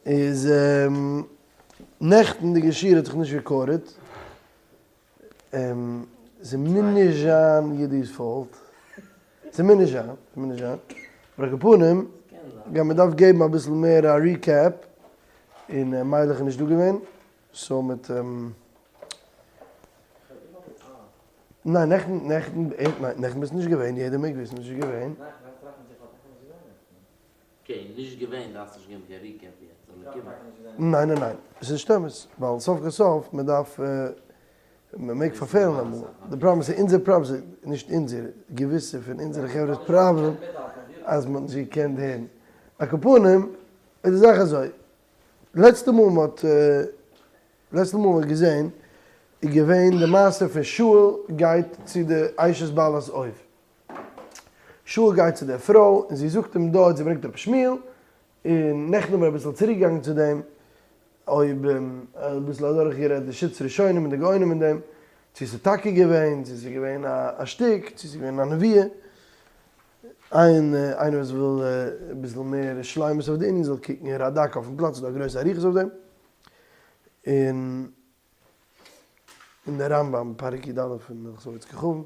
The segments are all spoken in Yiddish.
איז נעכטן די שיעור האט זיך נישט recorded, ס'מוז נישט זיין יודי'ס fault, ס'מוז נישט זיין, ס'מוז נישט זיין, אבער על כל פנים, גיי מ'דארף געבן אביסל מער א recap, און מיילעך איז נישט דא געווען, so מיט ניין נעכטן נעכטן ניין נעכטן ביסט נישט געווען, יעדער מעג וויסן ביסט נישט געווען. okay, נישט געווען דארפסט נישט געבן קיין recap יעצט, זאל ער קומען. ניין ניין ניין, עס איז נישט אמת, ווייל סוף כל סוף מען דארף, מען מעג פארפעלן אמאל, די פראבלעם איז אונזער פראבלעם, נישט אונזער, געוויסע פון אונזערע חברה'ס פראבלעם אז מען האט נישט געקענט הערן. על כל פנים איז די זאך אזוי, לעצטע מאל מען האט, לעצטע מאל מען האט געזען איז געווען די מעשה פון שאול גייט צו די אשת בעלת אוב. שאול גייט צו דער פרוי און זי זאגט אים דארט, זי ברענגט אראפ שמואל, און נעכטן האבן מיר אביסל צוריק געגאנגען צו דעם, אויב אביסל אדורך גערעדט די שיטות ראשונים און די גאונים אין דעם, צו ס'איז טאקע געווען, צו ס'איז געווען א שטיק, צו ס'איז געווען א נביאה. איינער וואס וויל אביסל מער שלימות אויף די ענין זאל קוקן אין רדק אויפן פלאץ, ס'איז דא א גרויסע אריכות אויף דעם. און אין די רמב ם פרק י א פון הלכות עובד כוכבים.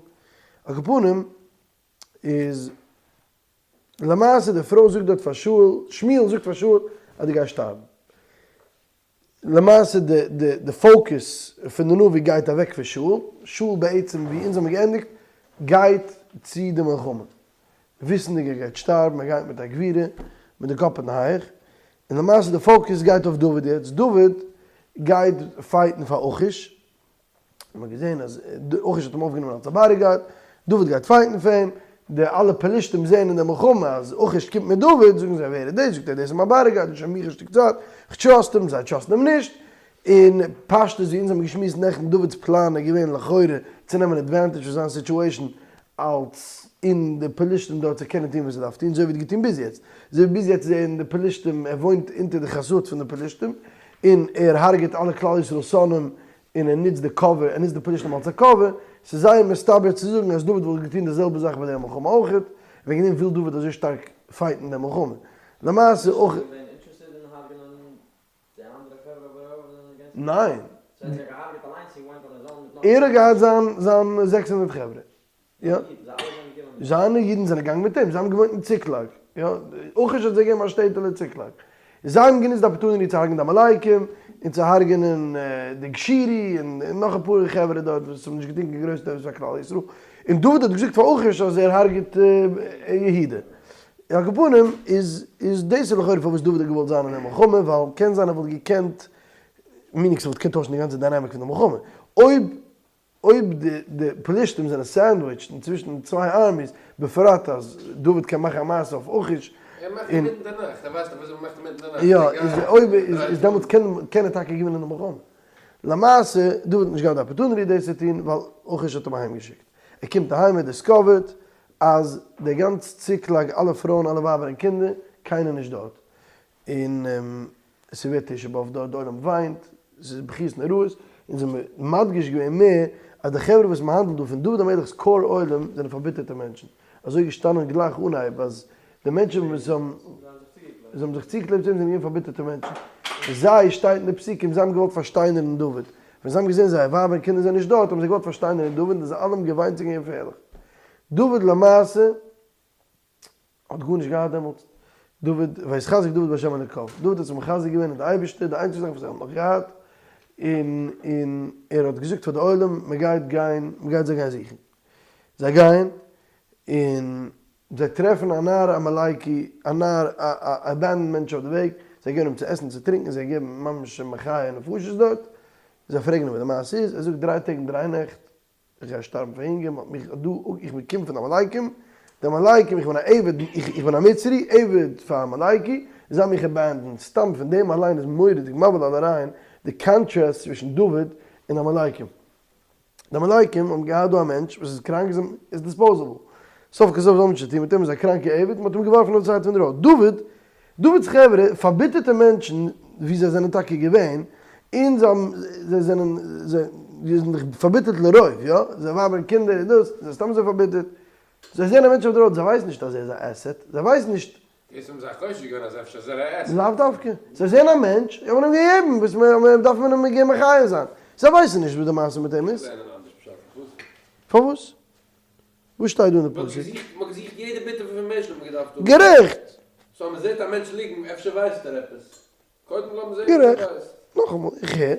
על כל פנים איז למעשה די פרוי זאגט דארט פאר שאול, שמואל זאגט פאר שאול אז דו גייסט שטארבן. למעשה די די די focus פון די נביא גייט אוועק פון שאול, שאול בעצם ווי אונז האבן געענדיגט גייט צו די מלחמה, וויסענדיג ער גייט שטארבן, ער גייט מיט א גבורה, מיט די קאפ אין הייך, און למעשה די focus גייט אויף דוד יעצט, דוד גייט fight ן פאר אכיש, מען האט געזען אז אכיש האט אים אויפגענומען אלס א bodyguard, דוד גייט fight ן פאר אים, די אלע פלישתים זעען אין די מלחמה אז אכיש קומט מיט דוד, זאגן זיי ווער איז דאס, זאגט ער דאס איז מיין bodyguard, שוין מיך א שטיק צייט, איך trust אים, זיי trust ן אים נישט, און פשטות ווי אונז האבן געשמועסט נעכטן דוד'ס פלאן איז געווען לכאורה צו נעמען advantage פון זיין situation אלס אין די פלישתים דארט צו קענען טון וואס ער דארף טון אזוי ווי ער האט געטון ביז יעצט, אזוי ווי ביז יעצט איז ער אין די פלישתים ער וואוינט אונטער די חסות פון די פלישתים און ער הרג'עט אלע כלל ישראל שונאים און ער נוצט די קאווער ער נוצט די פלישתים אלס א קאווער, ס'איז זייער מסתבר צו זאגן אז דוד וואלט געטון די זעלבע זאך ביי די מלחמה אויכעט, וועגן דעם וויל דוד אזוי שטארק fight ן די מלחמה. למעשה אויך. די אנדערע חברה אבער אויך זענען against ניין. זיי האבן זיך געהארגעט אליינס he went on his own מיט נאך ער האט געהאט זיין זיין 600 חברה. יא. זיינע אידן זענען געקומען מיט אים. זיינע אידן זענען געגאנגען מיט אים. זיי האבן געוואוינט אין ציקלאג. יא. אכיש האט זיי געגעבן א שטעטעלע ציקלאג. זיי האבן גענוצט די opportunity צו הרג'נען די עמלקים, און צו הרג'נען די גשורי, און נאך אפאר חברה דארט וואס האבן נישט געטון קיין גרויסע טובות פאר כלל ישראל. און דוד האט געזאגט פאר אכיש אז ער הרג'עט יהודה. על כל פנים איז איז דאס איז לכאורה פארוואס דוד האט געוואלט זיין אין די מלחמה, ווייל קען זיין ער וואלט געקענט, meaning ס'וואלט געקענט טוישן די גאנצע dynamic פון די מלחמה, אויב אויב די די פלישתים זענען sandwiched אינצווישן צוויי armies, בפרט אז דוד קען מאכן א מעשה אויף אכיש, ער מאכט אינמיטן די נאכט, ער ווייסט דאך וויאזוי מ'מאכט אינמיטן די נאכט, יא, איז אויב איז איז דעמאלטס קען קען ער טאקע געווינען די מלחמה. למעשה, דוד האט נישט געהאט די opportunity דאס צו טון, ווייל אכיש האט אים אהיימגעשיקט. ער קומט אהיים ער discover ט אז די גאנץ ציקלאג אלע פרויען אלע ווייבער און קינדער קיינער נישט דארט און ס'ווערט תשעה באב דארט די עולם וויינט ס'איז בכיות נוראות און זיי האבן מדגיש געווען מער אז די חברה וואס מ'האנדלט דא פון דוד המלך'ס core עולם זענען פארביטערטע מענטשן אזוי געשטאנען גלייך אנהייב אז די מענטשן וואס האבן זיי האבן זיך צוגעקלעבט צו אים זענען געווען פארביטערטע מענטשן זיי שטייט אין די פסוקים זיי האבן געוואלט פארשטיינערן דוד ווען זיי האבן געזען זייער ווייבער און קינדער זענען נישט דארט האבן זיי געוואלט פארשטיינערן דוד און זיי אלע האבן געוויינט ס'איז געווען געפערליך. דוד למעשה האט גארנישט געהאט דעמאלטס, דוד, ויתחזק דוד בה' אלוקיו, דוד האט זיך מחזק געווען אין די אייבערשטער, די איינציגע זאך וואס ער האט נאך געהאט, און און ער האט געזאגט פאר די עולם, מען גייט גיין, מען גייט זיי גיין זוכן. זיי גייען, און זיי טרעפן א נער עמלקי, א נער א א abandoned מענטש אויף די וועג, זיי געבן אים צו עסן צו טרינקען, זיי געבן ממש מחיה נפשות דארט, זיי פרעגן אים וואס די מעשה איז, ער זאגט דריי טעג און דריי נעכט איך גיי שטארבן פאר הונגער, מען האט מיך דא, איך בין קומען פון די עמלקים, די עמלקים, איך בין א עבד, איך בין א מצרי, עבד פאר עמלקי, זיי האבן מיך abandoned, סתם פון דעם אליין איז מורא'דיג מבהיל על הרעיון די contrast צווישן דוד און עמלקים. די עמלקים האבן געהאט דא א מענטש וואס איז קראנק, איז איז disposable, סוף כל סוף זיי האבן נישט צו טון מיט אים, איז א קראנקע עבד, מען האט אים געווארפן אויף די side פון די road. דוד דוד'ס חברה, פארביטערטע מענטשן ווי זיי זענען טאקע געווען, און זיי האבן, זיי זענען, זיי זענען דאך פארביטערט לרוב, יא? זיי ווייבער און קינדער און דאס, זיי זענען סתם אזוי פארביטערט. זיי זעען א מענטש אויף די road, זיי ווייסן נישט אז ער איז א asset, זיי ווייסן נישט. דאס האבן זיי חושש געווען אז אפשר איז ער א עסקן. לאו דווקא. זיי זעען א מענטש, האט מען אים געגעבן, וואס מען דארף מען אים געבן מחיה זיין. זיי ווייסן נישט וואס די מעשה מיט אים איז. לערנען אנדערש פשט אין פסוק. פארוואס? וואס שטייט דא אין די פסוק? מען האט געזוכט יעדע bit of information האט מען געדארפט האבן. גערעכט! so אז מען זעט א מענטש ליגן אפשר ווייסט ער עפעס. קודם לאמיר זען וואס ער ווייסט. נאכאמאל, איך הער,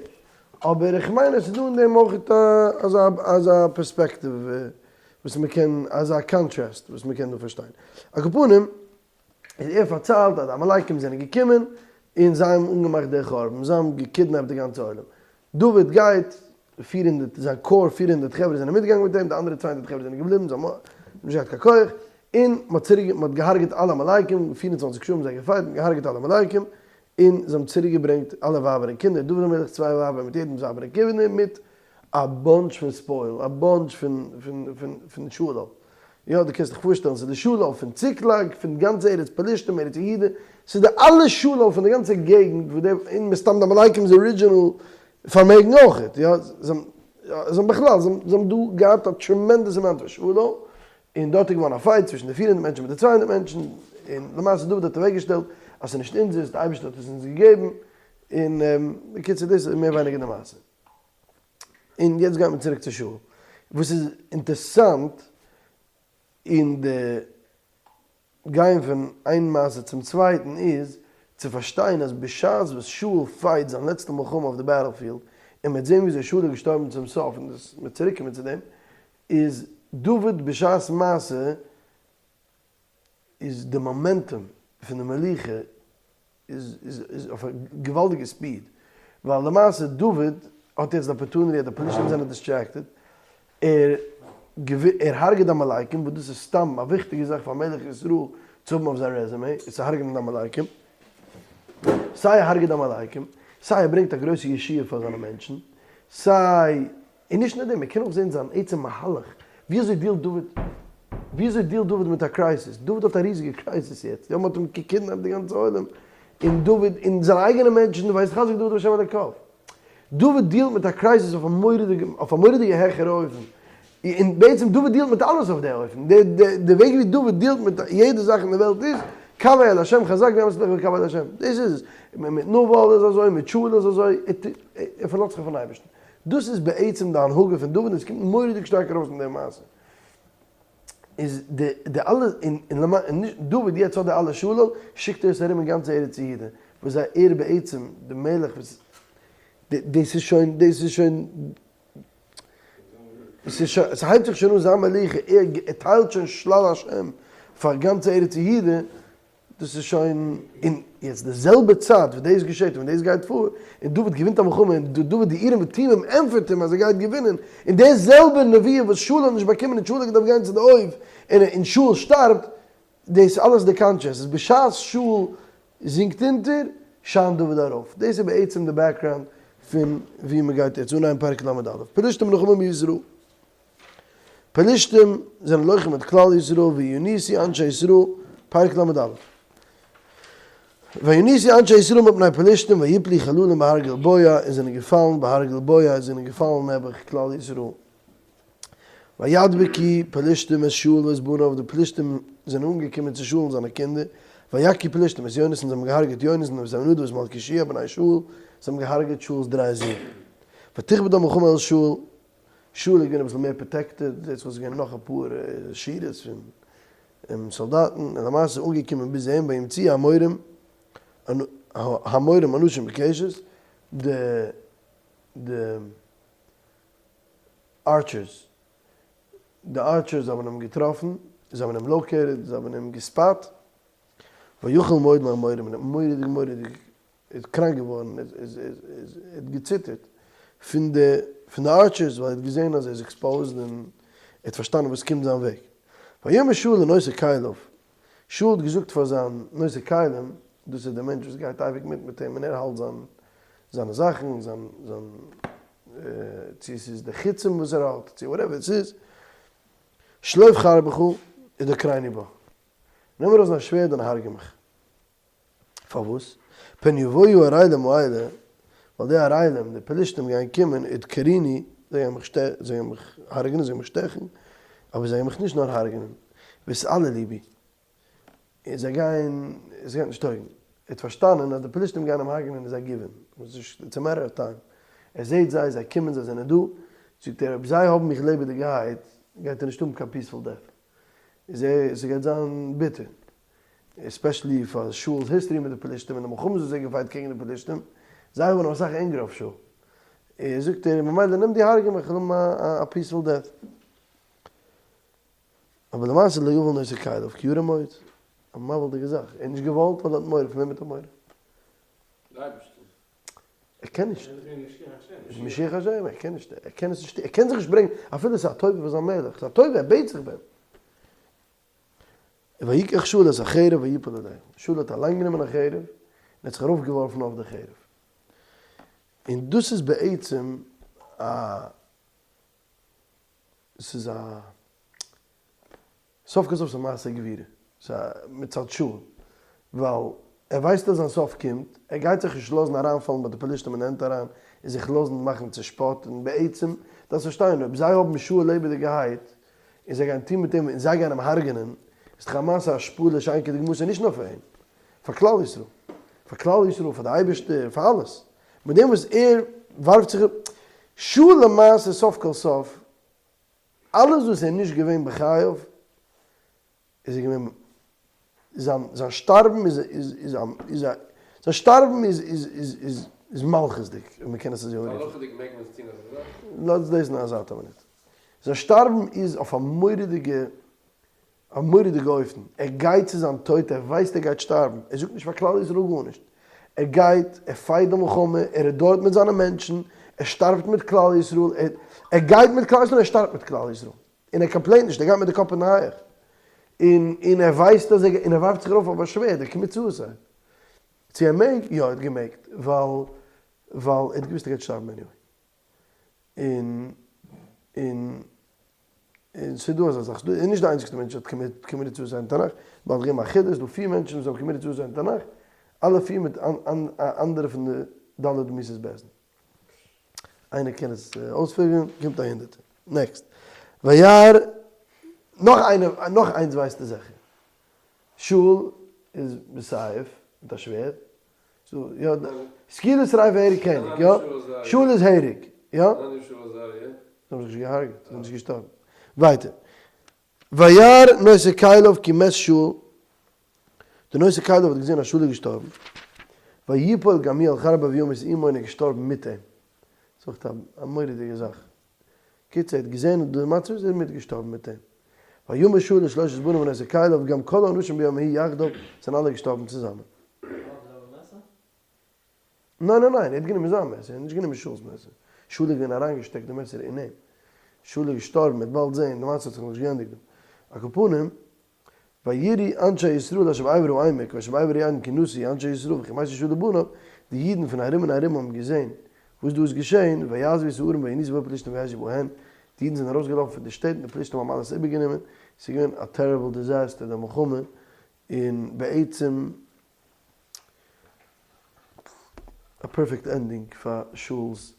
אבער איך מיין אז ס'איז דא אין דעם אויך אזא אזא פערספעקטיוו וואס מ'קען, אזא contrast וואס מ'קען דא פארשטיין. על כל פנים, איז ער פארציילט אז די עמלקים זענען געקומען און זיי האבן אנגעמאכט די חורבן, זיי האבן געקידנעפט די גאנצע עולם. דוד גייט, 400, זיין core 400 חברה זענען מיטגעגאנגען מיט אים, די אנדערע 200 חברה זענען געבליבן, זיי האבן נישט געהאט קיין כח, און מען האט צוריק, מען האט געהארגעט אלע עמלקים, 24 שעה האבן זיי געפייט, מען האט געהארגעט אלע עמלקים, און זיי האבן צוריק געברענגט אלע ווייבער און קינדער, דוד המלך צוויי ווייבער מיט יעדעמס ווייבער און קינדער, מיט א bunch פון spoil, א bunch פון פון פון פון שלל, יא דו קענסט דיך פארשטעלן, ס'איז די שלל פון ציקלאג, פון גאנץ ארץ פלשתים, ארץ יהודה, ס'איז די אלע שלל פון די גאנצע געגנט, וואס די, און מסתם די עמלקים'ס original פארמעגן אויכעט, יא, זיי האבן בכלל, זיי האבן דא געהאט א tremendous amount פון שלל, און דארט איז געווארן א fight צווישן די 400 מענטשן מיט די 200 מענטשן, און למעשה דוד האט אוועקגעשטעלט אז ס'איז נישט אונזערס, די אייבערשטער האט עס אונז געגעבן, און בקיצור דאס איז מער ווייניגער די מעשה. און יעצט גייט מען צוריק צו שאול. וואס איז אינטערסאנט אין די גיין פון איין מעשה צום צווייטן איז צו פארשטיין אז בשעת וואס שאול fight זיין לעצטע מלחמה אויף די battlefield, און מ'וועט זען וויאזוי שאול איז געשטארבן צום סוף, און דאס מ'וועט צוריקקומען צו דעם, איז דוד בשעת מעשה איז די momentum פון די מלוכה איז איז אויף א געוואלדיגע speed, ווייל למעשה דוד האט יעצט די opportunity אז די פלישתים זענען distracted, ער ער הרג'עט די עמלקים וואס דאס איז סתם א וויכטיגע זאך פאר מלך ישראל צו האבן אויף זיין resume, איז צו הרג'נען די עמלקים, סיי ער הרג'עט די עמלקים, סיי ער ברענגט א גרויסע ישועה פאר זיינע מענטשן, סיי און נישט נאר דעם, מען קען אויך זען זיין עצם מהלך, ווי אזוי deal ט דוד, ווי אזוי deal ט דוד מיט א crisis, דוד האט א ריזיגע crisis יעצט, יא מען האט אים געקידנעפט די גאנצע עולם, און דוד, און זיינע אייגענע מענטשן, ויתחזק דוד בהשם אלוקיו. דוד deal ט מיט א crisis אויף א מורא'דיגע, אויף א מורא'דיגע העכערע אופן, און בעצם דוד deal ט מיט אלעס אויף די אופן, די די די וועג ווי דוד deal ט מיט יעדע זאך אין די וועלט איז, קוה אל השם חזק ויאמץ לבך וקוה אל השם, דאס איז עס, מיט נבל איז אזוי, מיט שאול איז אזוי, ער פארלאזט זיך אויפן אייבערשטן. דאס איז בעצם די הנהגה פון דוד און עס קומט מורא'דיג שטארק ארויס אין די מעשה. איז די די אלע און און למ און נישט דוד יעצט האט די אלע שלל שיקט ער עס ארום אין גאנצע ארץ יהודה וואס זיי ער בעצם די מלך וואס די דאס איז שוין דאס איז שוין עס איז שוין עס הייבט זיך שוין אן זיין מלוכה ער ער טיילט שוין שלל השם פאר גאנצע ארץ יהודה דאס איז שוין, און יעצט די זעלבע צייט וואס דאס געשעט און ווען דאס גייט פאר, און דוד געווינט א מלחמה, און דוד די אורים ותומים ענטפערט אים אז ער גייט געווינען, און די זעלבע נבואה וואס שאול האט נישט באקומען און שאול האט געדארפט גיין צו די אויב, און און שאול שטארבט, דאס אלעס די contrast איז בשעת שאול זינקט אונטער, שיינט דוד ארויף. דאס איז בעצם די background פון וואו מען גייט יעצט אנהייבן פרק ל"א. פלשתים מלחמה בישראל. פלשתים זענען לוחם מיט כלל ישראל וינוסו אנשי ישראל, פרק ל"א. וינוסו אנשי ישראל מפני פלשתים ויפלו חללים בהר גלבוע, און זענען געפאלן בהר גלבוע, און זענען געפאלן נעבעך כלל ישראל. וידבקו פלשתים את שאול ואת בניו, די פלשתים זענען אנגעקומען צו שאול און זיינע קינדער, ויכו פלשתים את יונתן, זיי האבן געהארגעט יונתן ואת עמינדב ואת מלכישוע בני שאול, זיי האבן געהארגעט שאול'ס דריי זין. ותכבד המלחמה אל שאול, שאול איז געווען אביסל מער protected, זעהט זיך אויס געווען נאך אפאר שורות פון סאלדאטן, און למעשה אנגעקומען ביז אים וימצאוהו המורים המורים אנשים בקשת, די די archers, די archers האבן אים געטראפן, זיי האבן אים located, זיי האבן אים געספאט, ויחל מאוד מהמורים, און ער האט מורא'דיג מורא'דיג איז קראנק געווארן, ער האט געציטערט פון די פון די archers ווייל ער האט געזען אז ער איז exposed און ער האט פארשטאנען וואס קומט זיין וועג. ויאמר שאול לנושא כליו, שאול האט געזאגט פאר זיין נושא כלים, דאס איז דער מענטש וואס גייט אייביג מיט מיט אים און ער האלט זיין זיינע זאכן, זיין זיין צו עס איז די חיצים וואס ער האלט, צו whatever עס איז, שלוף חרבך ודוקרני בה, נעם ארויס דיין שווערד און הרגע מיך. פארוואס? פן יבואו הערלים האלה, ווייל די ערלים, די פלישתים גייען קומען, ודקרוני, זיי גייען מיך זיי גייען מיך הרג'נען, זיי גייען מיך שטעכן, אבער זיי גייען מיך נישט נאר הרג'נען, ויתעלל בי. און זיי גייען, עס גייט נישט טויגן. ער האט פארשטאנען אז די פלישתים גייען אים הרג'נען איז א given, it's a matter of time. ער זעט זיי, זיי קומען, זיי זענען דא, זאגט ער, אויב זיי האבן מיך לעבעדיגערהייט, גייט ער נישט האבן קיין peaceful death. איז ער, ס'גייט זיין ביטער. especially פאר שאול'ס history מיט די פלישתים און די מלחמות וואס ער האט געפייט קעגן די פלישתים, זיי האבן אים אסאך anger אויף שאול. זאגט ער, ממילא נעם די הרג'ע מיך, איך וויל האבן א peaceful death. אבער למעשה לא יובל נושא כליו כי ירא מאוד, א מבהיל'דיגע זאך, ער האט נישט געוואלט ווייל ער האט מורא, פון וועם האט ער מורא? די אייבערשטער. ער קען נישט. משיח השם, ער קען נישט, ער קען עס נישט, ער קען זיך נישט ברענגען, אפילו עס איז א טובה פאר זיין מלך, עס איז א טובה, ער בעט זיך ביי אים. ויקח שאול את החרב ויפול עליה, שאול האט אליין גענומען א חרב און האט זיך ארויפגעווארפן אויף די חרב. און דאס איז בעצם א ס'איז א, סוף כל סוף ס'איז א מעשה גבורה, ס'איז א מצד שאול, ווייל ער ווייסט אז זיין סוף קומט, ער גייט זיך נישט לאזן אריינפאלן ביי די פלישתים אין די הענט אריין, און זיך לאזן מאכן צו שפאט, און בעצם, דארפסט פארשטיין, אויב זיי האבן שאול לעבעדיגערהייט, און זיי גייען טון מיט אים, און זיי גייען אים הרג'נען, איז דאך א מעשה השפלה שאין כדוגמתו נישט נאר פאר אים, פאר כלל ישראל, פאר כלל ישראל, פאר די אייבערשטער, פאר אלעס. מיט דעם וואס ער ווארפט זיך שאול למעשה סוף כל סוף, אלעס וואס ער איז נישט געווען בחייו, איז ער געווען, זיין זיין שטארבן איז איז איז איז א, זיין שטארבן איז איז איז איז איז מלכות'דיג, אויב מען קען עס אזוי אנרופן. הלכה'דיג מעג מען עס טון אזא זאך? לאז דאס אין א זייט א מינוט. זיין שטארבן איז אויף א מורא'דיגע א מורא'דיגע אופן, ער גייט צו זיין טויט, ער ווייסט ער גייט שטארבן, ער זאגט נישט פאר כלל ישראל גארנישט, ער גייט, ער פייט די מלחמה, ער איז דארט מיט זיינע מענטשן, ער שטארבט מיט כלל ישראל, ער ער גייט מיט כלל ישראל און ער שטארבט מיט כלל ישראל, און ער complain ט נישט, ער גייט מיט די קאפ אין די הייעך, און און ער ווייסט אז ער און ער ווארפט זיך ארויף אויף א שווערד, ער commit suicide. צו ער מעג? יא ער האט געמעגט, ווייל ווייל ער האט געוואוסט ער גייט שטארבן anyway. און און און ס'איז דא אזא זאך, ס'איז נישט די איינציגסטע מענטש וואס האט committed suicide אין תנך, באלד געבן א חידוש, ס'דא פיר מענטשן וואס האבן committed suicide אין תנך, אלע פיר מיט אנדערע פון די ד' מיתות בית דין. איינער קען עס אויספיגערן, קומט א הונדערטער. next. וירא, נאך איינער, נאך איינס ווייסטו זיכער. שאול איז בסייף מיט א שווערד, יא, סקילה שריפה הרג קעניג, יא? שאול איז הרג, יא? זיי האבן זיך נישט געהארגעט, זיי זענען נישט געשטארבן. ווייטער. וירא נושא כליו כי מת שאול, די נושא כליו האט געזען אז שאול איז געשטארבן, ויפול גם הוא על חרבו וימת עמו און ער איז געשטארבן מיט אים. ס'איז אויך א מורא'דיגע זאך. קיצור, ער האט געזען די מצב איז ער מיט געשטארבן מיט אים. וימת שאול ושלושת בניו ונושא כליו וגם כל האנשים ביום ההוא יחדיו, זענען אלע געשטארבן צוזאמען. ניין ניין ניין, ער האט גענומען זיין מעסער, ער האט נישט גענומען שאול'ס מעסער. שאול איז געווען אריינגעשטעקט די מעסער אין אים. שאול איז געשטארבן, מ'וועט באלד זען, די מעשה האט זיך נאכנישט געענדיגט דא. על כל פנים, ויראו אנשי ישראל אשר בעבר העמק ואשר בעבר הירדן כי נסו אנשי ישראל וכי מתו שאול ובניו, די אידן פון ארום און ארום האבן געזען וואס דא איז געשען, ויעזבו את הערים וינוסו באו פלשתים וישבו בהן, די אידן זענען ארויסגעלאפן פון די שטעט און די פלשתים האבן אלעס איבערגענומען, עס איז געווען א terrible disaster די מלחמה, און בעצם א perfect ending פאר שאול'ס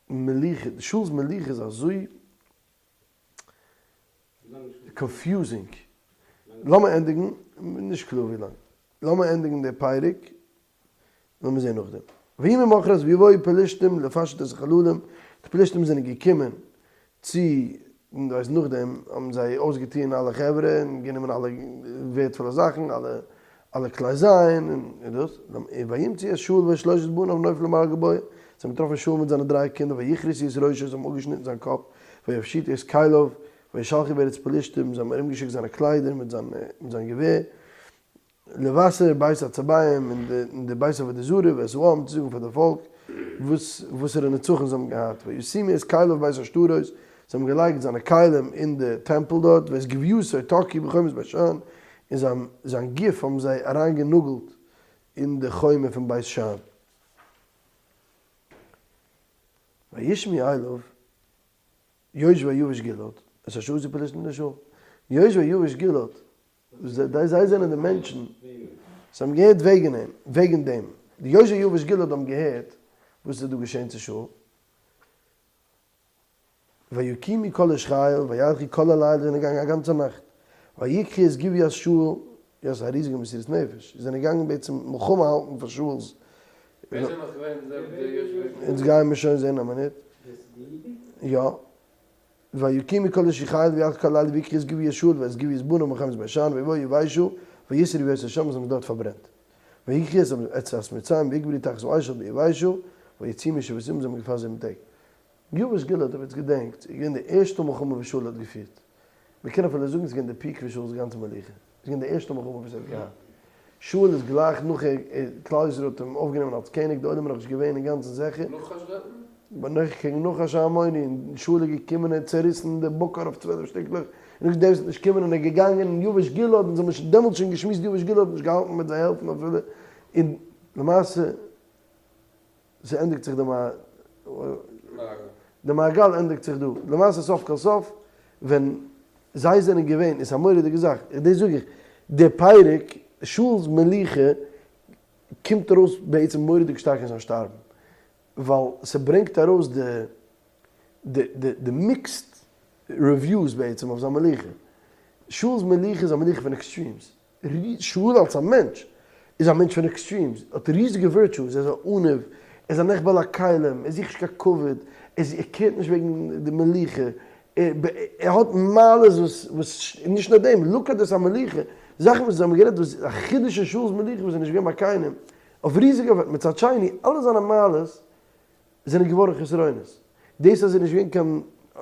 מלוכה, שאול'ס מלוכה איז אזוי confusing. לאמיר ענדיגן, נישט קלאר ווי לאנג, לאמיר ענדיגן די פרק, לאמיר זען נאכדעם. ויהי ממחרת ויבואו פלשתים לפשט את החללים, די פלשתים זענען געקומען צו, דו ווייסט נאכדעם האבן זיי אויסגעטוען אלע חברה און גענומען אלע ווערדפולע זאכן, אלע אלע כלי זין און דאס, וימצאו את שאול ואת שלושת בניו נופלים על הגלבוע, זיי האבן געטראפן שאול מיט זיינע דריי קינדער, ויכרתו את ראשו, זיי האבן אפגעשניטן זיין קאפ, ויפשיטו את כליו, וישלחו בארץ פלשתים, זיי האבן ארומגעשיקט זיינע קליידער מיט זיין געווער, לבשר בית עצביהם אין די בית עבודה זרה ואת העם צו זאגן פאר די פאלק וואס וואסערע נצחון זיי האבן געהאט, וישימו את כליו בית עשתרות, זיי האבן געלייגט זיינע כלים אין די טעמפל דארט, ואת גויתו תקעו בחומת בית שן, און זיין זיין גוף האבן זיי אריין גענאגלט אין די חומה פון בית שן. וישמעו אליו יושבי יבש גלעד, את אשר עשו פלשתים לשאול, יושבי יבש גלעד, זיי זענען די מענטשן, זיי האבן געהערט וועגן אים, וועגן דעם, די יושבי יבש גלעד האבן געהערט וואס איז דא געשען צו שאול. ויקימו כל איש חיל וילכו כל הלילה זענען געגאנגען א גאנצע נאכט, ויקחו את גבעת שאול, יא ס'איז א ריזיגע מסירות נפש, זיי זענען געגאנגען בעצם מלחמה האלטן פאר שאול'ס. ווער זענען נאך געווען די יושבי? אונז גייען מיר שוין זען א מינוט. יא. ויקימו כל איש חיל וילכו כל הלילה ויקחו את גבעת שאול ואת גבעת בניו ממלחמת בית שאן ויבואו יבשה וישרפו אותה שם זיי האבן עס דארט פארברענט. ויקחו את עצמותיהם ויקברו תחת האשל ביבשה ויצומו שבעת ימים זיי האבן געפאסט זיבן טעג. יבש גלעד אויב עטס געדענקט איז געווען די ערשטע מלחמה וואס שאול האט געפירט. מען קען אפילו זאגן ס'איז געווען די peak פון שאול'ס גאנצע מלוכה. ס'איז געווען די ערשטע מלחמה וואס ער האט געהאט. שאול איז גלייך נאך כלל ישראל האט אים אויפגענומען אלס קעניג, די עולם איז נאכנישט געווען אינגאנצן זיכער. נחש דארטן? נאך קעגן נחש העמוני, און שאול איז געקומען און האט צעריסן די בקר אויף 12 שטיקלעך, און געזאגט דער וואס וועט נישט קומען, און ער איז געגאנגען אין יבש גלעד, און זיי האבן שוין דעמאלטס שוין געשמועסט יבש גלעד האט נישט געהאלטן מיט זיי העלפן אפילו, און למעשה ס'ענדיגט זיך די די מעגל ענדיגט זיך דא, למעשה סוף כל סוף ווען זיי זענען געווען, איז א מורא'דיגע זאך, דאס זאג איך, די פרק שאול'ס מלוכה קומט ארויס בעצם מורא'דיג שטארק אין זיין שטארבן, ווייל ס'ברענגט ארויס די די די mixed reviews בעצם אויף זיין מלוכה, שאול'ס מלוכה איז א מלוכה פון extremes, שאול אלס א מענטש איז א מענטש פון extremes, האט ריזיגע virtues, ער איז א עניו, ער איז א נחבא אל הכלים, ער זוכט נישט קיין כבוד, ער care ט נישט וועגן די מלוכה, ער האט מעלות וואס, וואס, נישט נאר דעם, look at this המלוכה, זאכן וואס זיי האבן גערעדט וואס איז א חידוש אין שאול'ס מלוכה וואס איז נישט געווען ביי קיינעם, אויף ריזיגע, מצד שני, אלע זיינע מעלות זענען געווארן חסרונות. דאס אז ער איז נישט געווען קיין,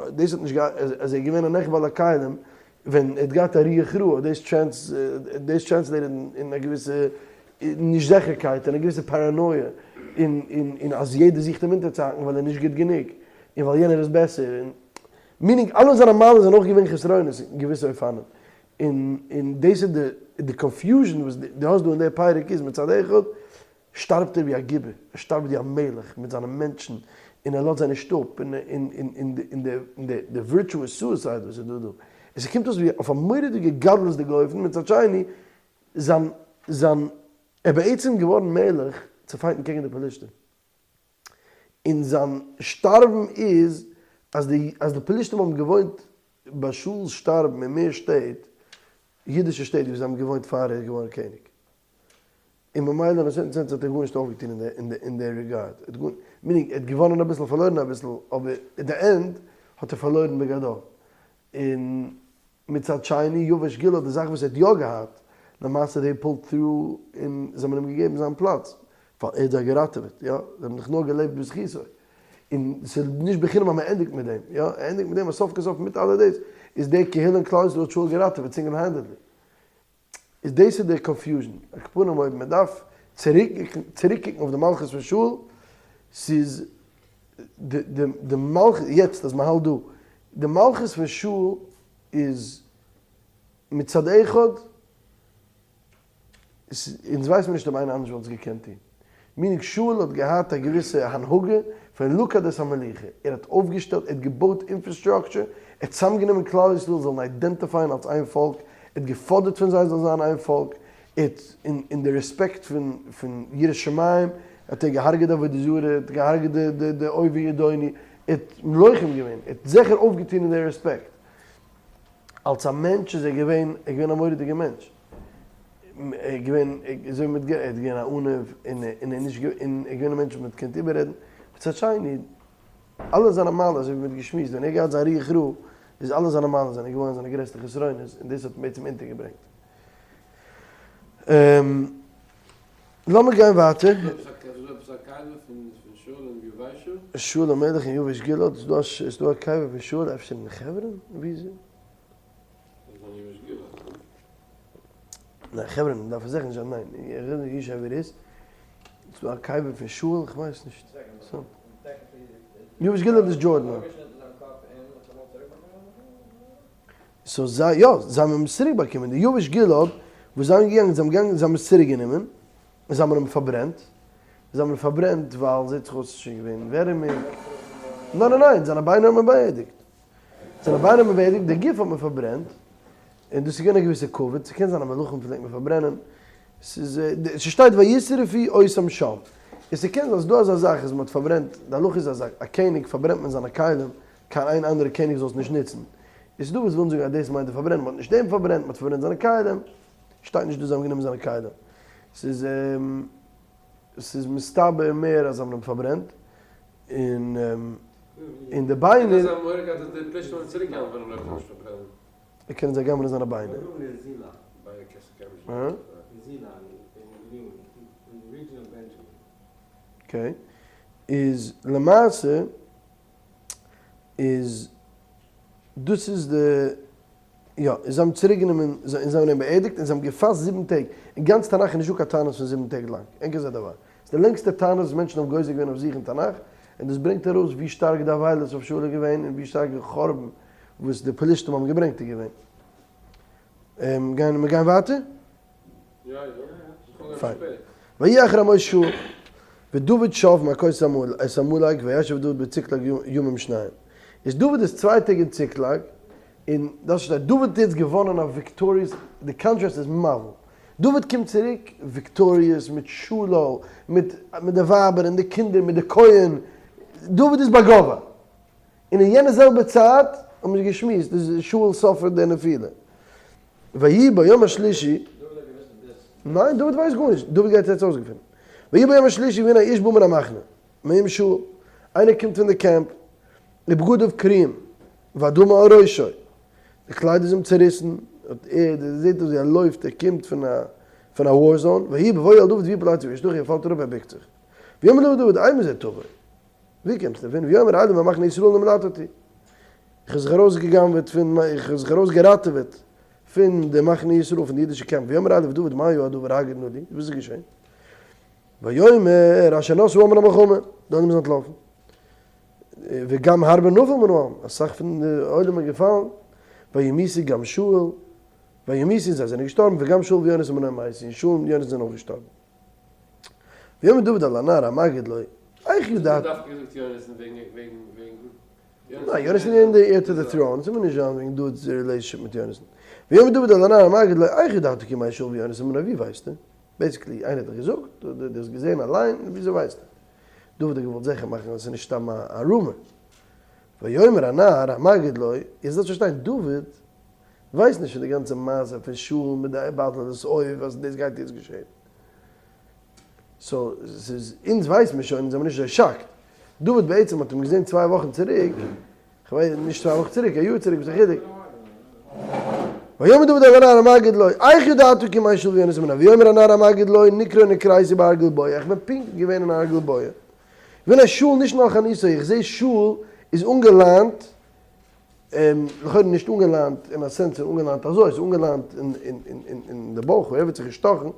דאס האט נישט געהא, אז ער איז געווען א נחבא אל הכלים, ווען ער האט געהאט א רוח רעה, דאס trans, דאס translate ed אין א געוויסע נישט זיכערקייט, אין א געוויסע פאראנויע, און און און אז יעדער זוכט אים אונטערצוהאקן ווייל ער איז נישט גוט גענוג, און ווייל יענער איז בעסער, און meaning אלע זיינע מעלות זענען אויך געווען חסרונות אין געוויסע אופנים. און און דאס איז די די confusion וואס דו האסט דא אין די פרק איז מצד אחד, שטארבט ער ווי א גיבור, ער שטארבט ווי א מלך מיט זיינע מענטשן, און ער לאזט זיי נישט אפ, און און די virtuous suicide וואס איז דא דא, און ס'קומט אויס ווי אויף א מורא'דיגע גדלות'דיגע אופן, מצד שני, זיין זיין ער איז בעצם געווארן מלך צו fight ן קעגן די פלישתים, און זיין שטארבן איז אז די אז די פלישתים האבן געוואוינט ביי שאול'ס שטארבן אין מער שטעט, אידישע שטעט ווי זיי האבן געוואוינט פאר ער איז געווארן קעניג. און ממילא אין א certain sense האט ער גארנישט אויפגעטון אין די regard, meaning ער האט געוואנען אביסל פארלוירן אביסל, אבער at the end האט ער פארלוירן בגדול. און מצד שני יבש גלעד די זאך וואס ער האט יא געהאט, למעשה they pulled through און זיי האבן אים געגעבן זיין פלאץ, ווייל ער האט זיי געראטעוועט, יא, זיי האבן דאך נאר געלעבט בזכותו. און ס'איז נישט בחינם אז מען ענדיגט מיט דעם, יא, ער ענדיגט מיט דעם אז סוף כל סוף מיט אלע דאס איז די קהילה אין כלל ישראל האט שאול געראטעוועט single handedly. איז דאס איז דער confusion, על כל פנים אויב מען דארף צוריקקוקן אויף די מלכות פון שאול, ס'איז די מלכות, יעצט אז מען האלט דא, די מלכות פון שאול איז מצד אחד, אונז ווייסט מיר נישט אויב איינער אנדערש וואלט עס געקענט טון. meaning שאול האט געהאט א געוויסע הנהגה פון לכד את המלוכה, ער האט אויפגעשטעלט, ער האט געבויט infrastructure, ער האט צוזאמגענומען כלל ישראל זאלן identify ען אלס איין פאלק, ער האט געפאדערט פון זיי זאלן זיין איין פאלק, ער האט אין די רעספעקט פון פון יראת שמים האט ער געהארגעט די עבודה זרה, ער האט געהארגעט די די די אויבי ידעוני, ער האט לוחם געווען, ער האט זיכער אויפגעטון אין די רעספעקט. אלס א מענטש איז ער געווען, ער איז געווען א מורא'דיגער מענטש. ער איז געווען, אזוי ווי מ'האט גערעדט, ער איז געווען א עניו, און ער איז נישט געווען, ער איז געווען א מענטש וואס מ'האט געקענט איבעררעדן. מצד שני, אלע זיינע מעלות, אזוי ווי מ'האט געשמועסט, ווען ער האט געהאט זיין רוח רעה, איז אלע זיינע מעלות זענען געווארן זיינע גרעסטע חסרונות, און דאס האט אים בעצם אונטערגעברענגט. לאמיר גיין ווייטער. איז דא עפעס א קבר פון שאול אין יבשה? שאול המלך אין יבש גלעד, איז דא א קבר פון שאול אפשר אין חברון? ווי איז ער? ניין חברון דארף ער זיכער נישט זיין ניין איך רעד נישט וואו ער איז, ס'איז דא א קבר פון שאול? איך ווייס נישט. יבש גלעד איז Jordan. so זיי יא זיי האבן אים צוריק באקומען די יבש גלעד וואס זיי האבן געגאנגען זיי האבן געגאנגען זיי האבן עס צוריק גענומען און זיי האבן אים פארברענט זיי האבן אים פארברענט ווייל זעט זיך אויס ס'איז שוין געווען ווערעמיג ניין ניין ניין זיינע ביינער האט מען באערדיגט זיינע ביינער האט מען באערדיגט די גוף האט מען פארברענט און דאס איז געווען א געוויסע כבוד ס'קען זיין אז מלכים פלעגט מען פארברענען ס'איז ס'שטייט וישרפו אותם שם און ס'קען זיין ס'איז דא אזא זאך אז מ'האט פארברענט די הלכה איז אז א קעניג פארברענט מען זיינע כלים. קיין איין אנדערע קעניג זאל עס נישט נוצן. איז דא וואס ווילן זאגן אז דאס מיינט די פארברענען, מען האט נישט אים פארברענט, מען האט פארברענט זיינע כלים, שטייט נישט דא זיי האבן גענומען זיינע כלים. ס'איז ס'איז מסתבר מער אז זיי האבן אים פארברענט, און און די ביינער. זיי האבן מורא געהאט אז די פלישתים וועלן צוריק גנב'ענען אויב זיי נישט פארברענען. קענען זיי גנב'ענען זיינע ביינער. okay, איז למעשה איז דאס איז די יא, און זיי האבן צוריק גענומען און זיי האבן אים באערדיגט און זיי האבן געפאסט זיבן טעג, אין גאנץ תנך איז נישטא קיין תענית פון זיבן טעג לאנג, אין כזה דבר, ס'איז די לענגסטע תענית וואס מענטשן האבן גוזר געווען אויף זיך אין תנך, און דאס ברענגט ארויס ווי שטארק די אבילות אויף שאול איז געווען און ווי שטארק די חורבן וואס די פלישתים האבן געברענגט איז געווען. מיר גייען ווייטער? יא יא. פיין. ויהי אחרי מות שאול, ודוד שב מהכות את עמלק וישב דוד בצקלג ימים שניים. איז דוד איז צוויי טעג אין ציקלאג, און דאס שטייט דוד האט יעצט געוואנען א victorious, די קאנטראסט איז מבהיל. דוד קומט צוריק victorious מיט שלל, מיט מיט די ווייבער און די קינדער, מיט די כהן, דוד איז בגובה. און אין יענע זעלבע צייט האבן מיר געשמועסט איז שאול suffer ט די נפילה. ויהי ביום השלישי, ניין דוד ווייסט גארנישט, דוד גייט יעצט אויסגעפינען. ויהי ביום השלישי והנה איש בא מן המחנה, מעם שאול, איינער קומט פון די קעמפ, ובגדיו קרועים, ואדמה על ראשו, די קלייד איז אים צעריסן, ער זעט אויס ווי ער לויפט, ער קומט פון א פון א war zone, ויהי בבואו אל דוד ויפל ארצה וישתחו, ער פאלט אראפ ער בוקט זיך. ויאמר לו דוד אימת תבוא, ווי קומסטו פון? ויאמר אליו ממחנה ישראל נמלטתי. איך האב זיך ארויסגע'גנב'עט פון, איך האב זיך ארויסגעראטעוועט פון די מחנה ישראל, פון די אידישע קעמפ. ויאמר אליו דוד מה היה הדבר הגד נא לי, וואס איז געשען? ויאמר אשר נסו העם מן המלחמה, די עולם איז אנטלאפן. וגם הרבה נפל מן העם, אסאך פון די עולם איז געפאלן. וימותו גם שאול, וימותו זיי זענען געשטארבן, וגם שאול ויונתן בנו מתו, און שאול און יונתן זענען אויך געשטארבן. ויאמר דוד אל הנער המגיד לו, איך ידעת. דווקא געזאגט יונתן וועגן וועגן וועגן ניין, יונתן איז געווען די heir to the throne, ס'מוז נישט זיין וועגן דוד'ס relationship מיט יונתן. ויאמר דוד אל הנער המגיד לו, איך ידעת כי מת שאול ויונתן בנו, ווי ווייסטו? basically, איינער האט דיך געזאגט, אדער דו האסט געזען אליין, וויאזוי ווייסטו? דוד האט געוואלט זיכער מאכן אז עס איז נישט סתם א rumor. ויאמר הנער המגיד לו, יעצט דארפסט פארשטיין, דוד ווייסט נישט פון די גאנצע מעשה פון שאול מיט די בטלנות אויב אז דאס גייט יעצט געשען. so ס'איז אונז ווייסט מיר שוין, אונז זעמיר נישט אזוי shocked. דוד בעצם האט אים געזען צוויי וואכן צוריק, כ'ווייס נישט צוויי וואכן צוריק, א יאר צוריק, וואס איז א חילוק? ויאמר דוד אל הנער המגיד לו, איך ידעת כי מת שאול ויונתן בנו, ויאמר הנער המגיד לו, נקרא נקראתי בהר גלבוע, איך בין פונקט געווען אין הר גלבוע. והנה שאול נשען על חניתו, איך זע שאול איז אנגעליינט לכאורה נישט אנגעליינט אין א sense פון אנגעליינט אזוי, ס'איז אנגעליינט אין די בויך, ער ווערט זיך געשטאכן,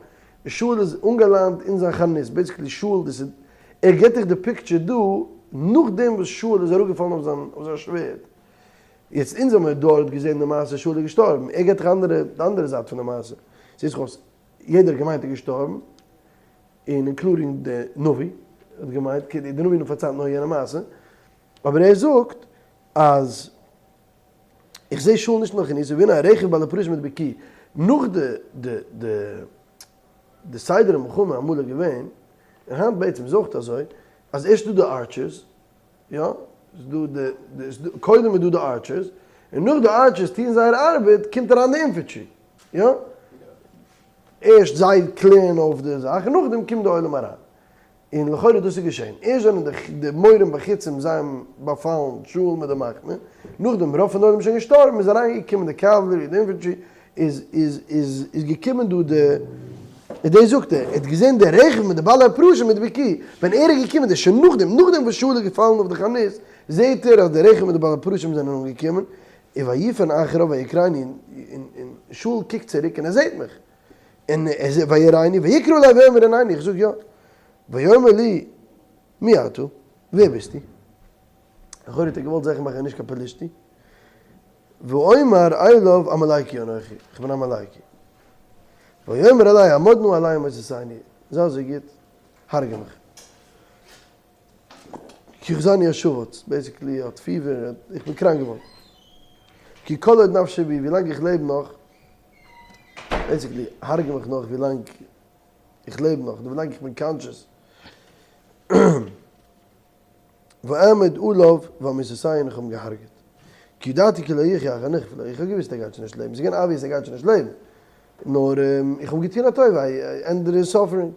שאול איז אנגעליינט אין זיין חנית, basically שאול דאס איז, ער גיבט דיך די picture דא נאכדעם וואס שאול איז אראפגעפאלן אויף זיין שווערד. יעצט אונז האמיר דארט געזען די מעשה שאול איז געשטארבן, ער גיבט דיך אנדערע די אנדערע זייט פון די מעשה, זעט זיך אויס יעדער האט געמיינט ער איז געשטארבן, און including די נביא האט געמיינט, די נביא פארציילט נאר יענע מעשה, אבער ער זאגט אז איך זעה שאול נישט נאך אין איז והנה הרכב בעלי פרשים נדבקו נאך די די די די סדר המלחמה אמאל איז געווען און היינט בעצם איז אויך אזוי אז ערשט איז דא די archers יא איז דא די די איז דא קודם איז דא די archers און נאך די archers טוען זייער ארבעט קומט אריין די infantry יא ערשט זיי קלערן אויף די זאך און נאכדעם קומט די עולם אריין. און לכאורה דאס איז געשען, ערשט זענען די מורים בחיצים זיי האבן באפאלן שאול מיט די מחנה, נאכדעם רוב פון די עולם איז שוין געשטארבן איז אריין געקומען די cavalry די infantry, איז איז איז איז געקומען דא די, און דאס זאגט ער, ער האט געזען די רכב מיט די בעלי הפרשים מיט די בקי, ווען ער איז געקומען דאס שוין נאכדעם, נאכדעם וואס שאול איז געפאלן אויף די חנית, זעט ער אז די רכב מיט די בעלי הפרשים זענען אנגעקומען, און ויפן אחריו ויקרני, און און שאול קוקט צוריק און ער זעט מיך. און ער זאגט ויראני ויקרא אלי ויאמר הנני, איך זאג יא, ויאמר לי מי אתה, ווער ביסטו? לכאורה האט ער געוואלט זיכער מאכן ער איז נישט קיין פלישתי, ואומר אליו עמלקי אנכי, איך בין עמלקי, ויאמר אלי עמוד נא עלי ומותתני, זיי אזוי גוט, הרגע מיך. כי אחזני השבץ, basically ער האט פיבער, איך בין קראנק געווארן. כי כל עוד נפשי בי, ווילאנג איך לעב נאך, basically הרג'ע מיך נאך ווילאנג איך לעב נאך, ווילאנג איך בין conscious. ואעמוד עליו והמיתתהו און איך האב אים געהארגעט. כי ידעתי כי לא יחיה אחר נכפה לו, איך האב געוואוסט ער גייט שוין נישט לעבן, ס'איז געווען obvious ער גייט שוין נישט לעבן, נאר איך האב געטון א טובה, I ended his suffering.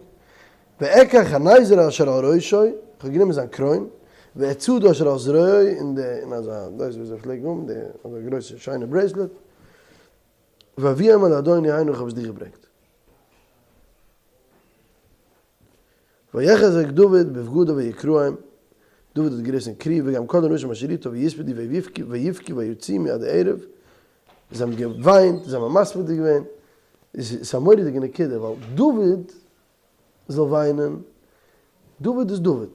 ואקח הנזר אשר על ראשו, איך האב גענומען זיין קרוין, ואת צדו אשר על זרועו, און די, און אזא, דאס וואס זיי פלעגן האבן, די, אזא גרויסע שיינע bracelet, ואביאם אל אדוני הנה איך האב עס דיר געברענגט. ויחזק דוד בבגדיו ויקרעם, דוד האט געריסן קריעה וגם כל האנשים אשר איתו ויספדו ויבכו ויבכו ויצומו עד הערב, זיי האבן געוויינט, זיי האבן מספיד געווען, עס איז א מורא'דיגע נקודה, ווייל דוד זאל וויינען, דוד איז דוד,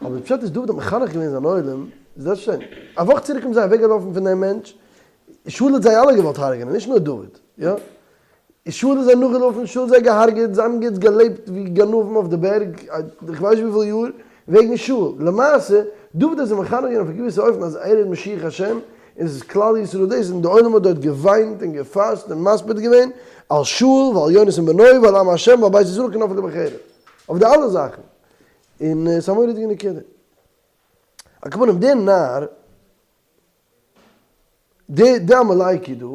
אבער פשט איז דוד האט מחנך געווען זיין עולם, זעלבסטפארשטענדליך, א וואך צוריק האבן זיי אוועקגעלאפן פון דעם מענטש, שאול האט זיי אלע געוואלט הרג'נען, נישט נאר דוד, יא? שאול איז זיי נאכגעלאפן, שאול האט זיי געהארגעט, זיי האבן יעצט געלעבט ווי גנבים אויף די בערג, איך ווייס נישט וויפיל יאר, וועגן שאול. למעשה, דוד האט זיי מחנך געווען אויף א געוויסע אופן אז ער איז משיח השם, און עס איז כלל ישראל דאס, און די עולם האט דארט געוויינט און געפאסט און מספיד געווען, על שאול ועל יונתן בנו ועל עם השם ועל בית ישראל כי נפלו בחרב. אויף די אלע זאכן. און עס איז א מורא'דיגע נקודה. על כל פנים, דער נער. די די עמלקי דא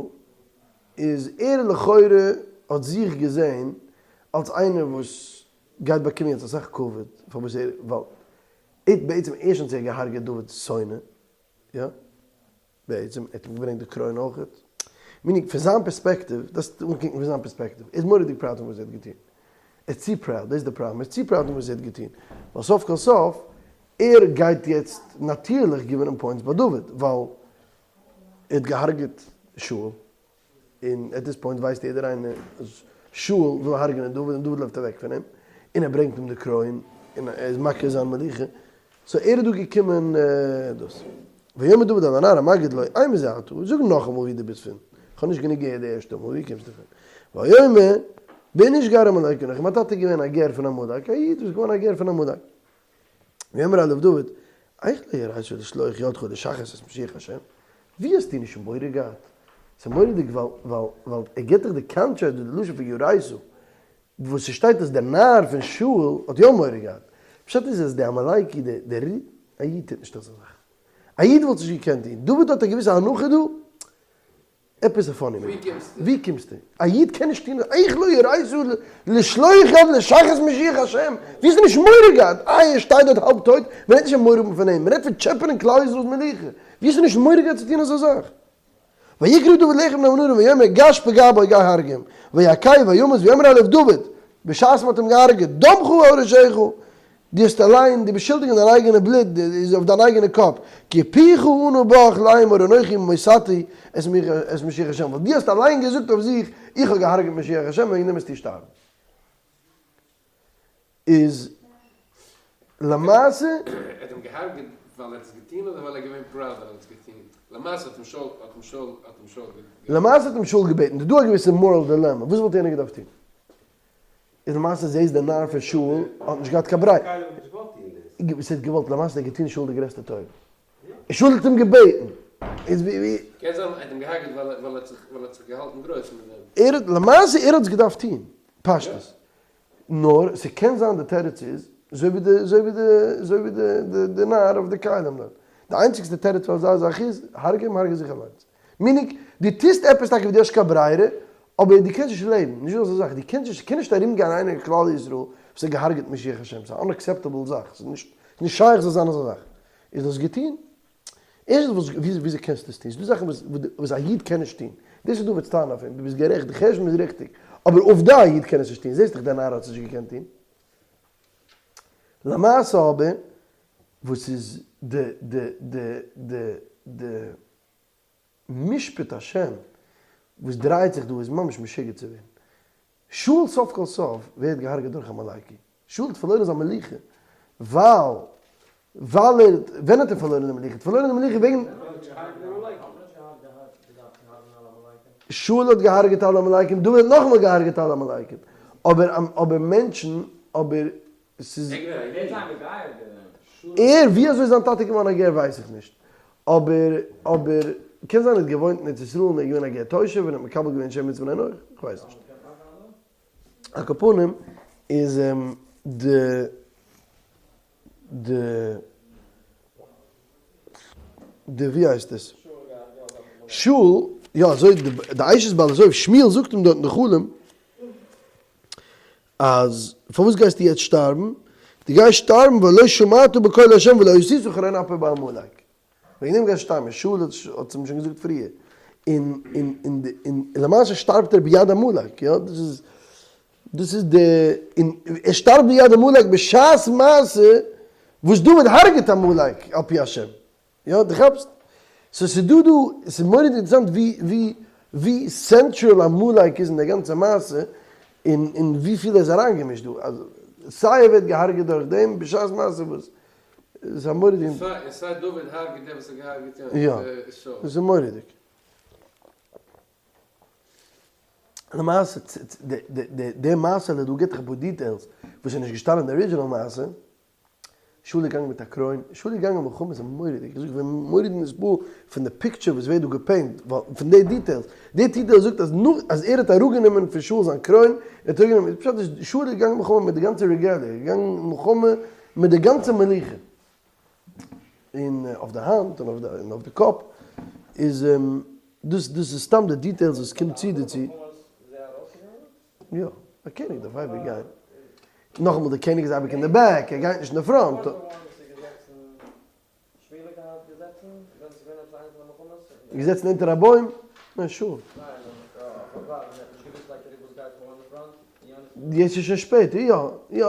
איז ער לכאורה האט זיך געזעהן אלס איינער וואס גייט באקומען יעצט אסאך כבוד פארוואס ער ווייל ער האט בעצם ערשטענס ער האט געהארגעט דוד'ס שונא יא בעצם ער האט אים געברענגט די קרוין אויכעט meaning פון זיין פערספעקטיוו דארפסט אנקוקן פון זיין פערספעקטיוו ער איז מורא'דיג proud פון וואס ער האט געטון ער איז צו proud דאס איז די פראבלעם ער איז צו proud פון וואס ער האט געטון ווייל סוף כל סוף ער גייט יעצט נאטירליך געווינען points ביי דוד ווייל ער האט געהארגעט שאול, און at this point ווייסט יעדער איינער אז שאול וויל הארגענען דוד און דוד לויפט אוועק פון אים, און ער ברענגט אים די קרוין און ער איז מכיר זיין מלוכה, so ער איז דא געקומען דאס. ויאמר דוד אל הנער המגיד לו אימא זה אתה, זאג נאכאמאל ווי דו ביסט פון, איך האב נישט גענוג געהערט די ערשטע מאל, ווי קומסטו פון? ויאמר בן איש גר עמלק אנכי, מיין טאטע איז געווען א גר פון עמלק, א איד וואס איז געווארן א גר פון עמלק. ויאמר אליו דוד, איך לא יראת לשלוח ידך לשחת את משיח השם? ווי האסטו נישט מורא געהאט? ס'איז מורא'דיג ווייל ווייל ווייל ער גיבט דיך די קאנטראסט די לשון פון יראת וואס ס'שטייט אז דער נער פון שאול האט יא מורא געהאט. פשט איז אז די עמלקי די די א איד טוט נישט אזא זאך. א איד וואלט נישט געקענט טון. דוד האט א געוויסע הנחה דא. עפעס א funny ווי קומסטו? ווי קומסטו? א איד קען נישט טון איך לא יראת לשלוח יד לשחת משיח השם, ווי האסטו נישט מורא געהאט? איי ער שטייט דארט האלב טויט, מען רעדט נישט פון מורא האבן פון אים, מען רעדט פון טשעפענען כלל ישראל'ס מלוכה, ווי האסטו נישט מורא געהאט צו טון אזא זאך? ויקרא דוד לאחד מן הנערים ויאמר גש פגע בו גיי הרג' אים, ויכהו וימת ויאמר אליו דוד, בשעת מען האט אים געהארגעט, דמך על ראשך, דו האסט אליין, דו ביסט שולדיג אין דיין אייגענע בלוט, איז אויף דיין אייגענע קאפ, כי פיך ענה בך לאמר אנכי מותתי את משיח השם, ווייל דו האסט אליין געזאגט אויף זיך, איך האב געהארגעט משיח השם, וועגן דעם וועסטו שטארבן. איז למעשה. ער האט אים געהארגעט ווייל ער האט עס געטון אדער ווייל ער איז געווען proud אז ער האט עס געטון? למעשה האט אים שאול האט אים שאול האט אים שאול געבעטן. למעשה האט אים שאול געבעטן, איז דא א געוויסע moral dilemma, וואס וואלט יענער געדארפט טון? איז למעשה זעהסט דער נער פון שאול האט נישט געהאט קיין ברירה. קיינער האט נישט געוואלט טוהן דאס. וואס ער האט געוואלט למעשה האט ער געטוהן שאול די גרעסטע טובה. און שאול האט אים געבעטן. איז ווי ווי. קען זיין ער האט אים געהארגעט ווייל ער האט זיך ווייל ער האט זיך געהאלטן גרויס מיט דעם. ער האט למעשה ער האט עס געדארפט טוהן. פשטות. נאר ס'קען זיין די תירוץ איז אזוי ווי די אזוי ווי די אזוי ווי די די די נער אויף די כלים דארט. די איינציגסטע תירוץ פאר אזא זאך איז הרג'ע אים הרג'ע זיך אליינס. meaning, דו טוסט עפעס טאקע וואס דו האסט קיין ברירה, אבער דו קענסט נישט לעבן, נישט דא אזא זאך, דו קענסט נישט, ס'קען נישט ארום גיין איינער אין כלל ישראל וואס האט געהארגעט משיח השם, ס'איז א unacceptable זאך, ס'איז נישט, ס'איז נישט שייך זאל זיין אזא זאך. איז דאס געטון? ערשטנס וואס, וויאזוי קענסטו עס טון? ס'איז דא זאכן וואס, וואס א איד קען נישט טון, דאס איז דוד'ס טענה אויף אים, דו ביסט גערעכט, די חשבון איז ריכטיג, אבער עובדה א איד קען עס נישט טון, זעסט דאך דער נער האט עס נישט געקענט טון. למעשה אבער, וואס איז די, די, די, די, די משפט השם וואס דרייט זיך דא איז ממש משוגע צו ווערן. שאול סוף כל סוף ווערט געהארגעט דורך עמלקי. שאול האט פארלוירן זיין מלוכה ווייל ווייל ער ווען האט ער פארלוירן די מלוכה? ער האט פארלוירן די מלוכה וועגן שאול האט געהארגעט אלע עמלקים, דוד האט נאכאמאל געהארגעט אלע עמלקים. אבער אבער מענטשן אבער ס'איז. ער, ווי אזוי זיין טאטע איז געווארן א גר ווייס איך נישט, אבער אבער קען זיין ער האט געוואוינט אין ארץ ישראל און ער איז געווען א גר תושב און האט מקבל געווען שם מצוה בני נח, איך ווייס נישט. על כל פנים איז די די. די ווי הייסט עס? שאול, יא אזוי די אשת בעל אזוי שמואל זאגט אים דארט אין די חלום אז פארוואס גייסטו יעצט שטארבן? דו גייסט שטארבן ווייל לא שמעת בקול ה' ולא עשית חרון אפו בעמלק. וועגן דעם גייסטו שטארבן, שאול האט עס אים שוין געזאגט פריער, און און און און למעשה שטארבט ער ביד עמלק, יא דאס איז דאס איז די, און ער שטארבט ביד עמלק בשעת מעשה וואס דוד הרג'ט עמלק על פי השם, יא דו כאפסט? so ס'איז דא דא, ס'איז מורא'דיג אינטערעסאנט ווי ווי ווי central עמלק איז אין די גאנצע מעשה, און און וויפיל ער איז אריינגעמישט דא, אז סיי ער ווערט געהארגעט דורך דעם בשעת מעשה וואס איז א מורא'דיג. און סיי דוד הרג'ט דער וואס האט געהארגעט יא, שאול. דאס איז מורא'דיג. למעשה די מעשה'לע דא גיבט דיך אפאר details וואס איז נישט געשטאנען אין די original מעשה. שאול איז געגאנגען מיט א קרוין, שאול איז געגאנגען מלחמה איז מורא'דיג, איך זאג איך בין מורא'דיג נתפעל פון די picture וואס ווערט דא גע paint, ווייל פון די details, די details זאגט אז נאך אז ער האט אראפגענומען פון שאול זיין קרוין, ער האט אראפגענומען, פשט איז שאול איז געגאנגען מלחמה מיט די גאנצע regalia, ער איז געגאנגען מלחמה מיט די גאנצע מלוכה, און אויף די האנט און אויף די און אויף די קאפ איז דאס דאס איז סתם די details וואס קומט צו דערצו. יא, א קעניג דארף אייביג גיין. נאכאמאל די קעניג איז אייביג אין די back, ער גייט נישט אין די front. געזעצן אונטער א בוים? ניין sure. יעצט איז שוין שפעטער, יא יא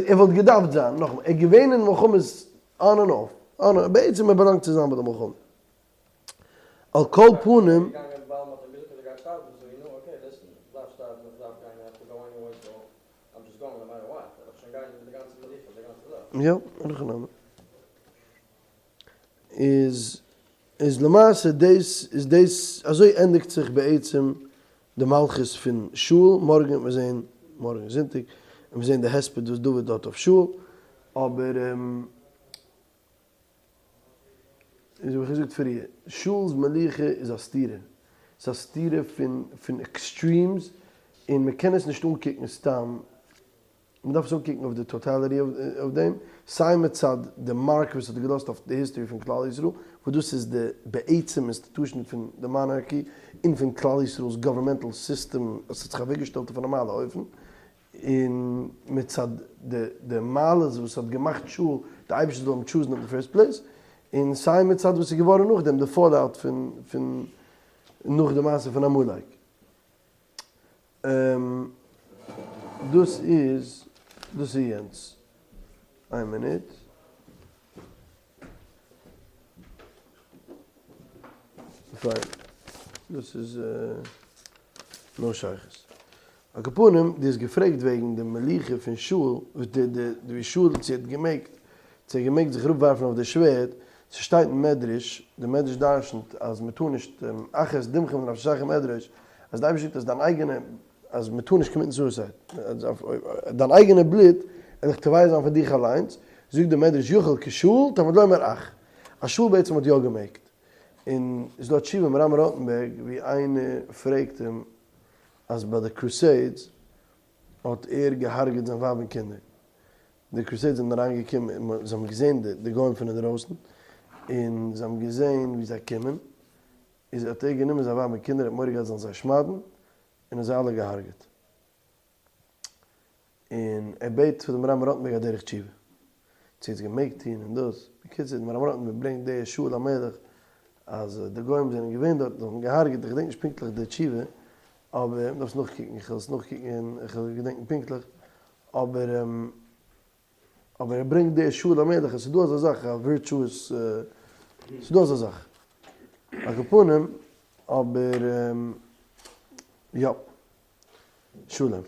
ער וואלט געדארפט זיין, נאכאמאל ער איז געווען אין מלחמות on and off, on and בעצם ער באלאנגט צו זיין ביי די מלחמה. על כל פנים. יא, איז איז למעשה דאס איז דאס אזוי ענדיגט זיך בעצם די מלכות פון שאול, מארגן וועט מען זעהן, מארגן זונטאג, וועט מען זעהן די הספד וואס דוד האט אויף שאול, אבער איז ווי געזאגט פריער, שאול'ס מלוכה איז א סתירה, ס'איז א סתירה פון פון extremes, און מען קען עס נישט אנקוקן סתם, מען דארף עס אנקוקן אויף די totality אויף דעם, סיי מצד די mark וואס האט געלאזט אויף די history פון כלל ישראל, וואס דאס איז די בעצם institution פון די monarchy און פון כלל ישראל'ס governmental system וואס האט זיך אוועקגעשטעלט אויף א נארמאלע אופן, און מצד די די מעלות וואס האט געמאכט שאול די אייבערשטער זאל אים choose ן אין די first place, און סיי מצד וואס איז געווארן נאכדעם די fallout פון פון נאך די מעשה פון עמלק. דאס איז דאס איז יענץ. איין מינוט. פיין. דאס איז נאר שייכות. על כל פנים, דו האסט געפרעגט וועגן די מלוכה פון שאול, די די ווי שאול צו ער האט געמעגט, צו ער האט געמעגט זיך אראפווארפן אויף די שווערד, ס'שטייט אין מדרש, די מדרש דרשנ'ט אז מ'טאר נישט, אך את דמכם לנפשותיכם אדרוש, אז די אייבערשטער זאגט אז דיין אייגענע, אז מ'טאר נישט commit ן suicide, דיין אייגענע בלוט וועל איך תובע זיין פון דיך אליינס, זאגט די מדרש יכול כשאול תלמוד לומר אך, אז שאול בעצם האט יא געמעגט, און ס'איז דא א תשובה מהר"ם ראטענבערג ווי איינער פרעגט אים אז ביי די crusades האט ער געהארגעט זיין ווייב און קינדער, די crusades זענען אריין געקומען און זיי האבן געזען די גוים פון אינדרויסן, און זיי האבן געזען ווי זיי קומען, איז האט ער גענומען זיין ווייב און קינדער, ער האט מורא געהאט זיי זאלן זיי שמד'ן, און האט זיי אלע געהארגעט. און ער בעט פון דעם מהר"ם ראטנבערג א דרך תשובה, צו ער האט עס געמעגט טון און דאס, בקיצור דער מהר"ם ראטנבערג ברענגט די שאול המלך אז די גוים זענען געווען דארט און האבן געהארגעט, איך געדענק נישט פונקטליך די תשובה, אבער מ'דארף עס נאכקוקן, איך וועל עס נאכקוקן און איך וועל געדענקן פונקטליך, אבער אבער ער ברענגט די שאול המלך אז ס'איז דא אזא זאך א virtuous, ס'איז דא אזא זאך, על כל פנים, אבער יא, שלום.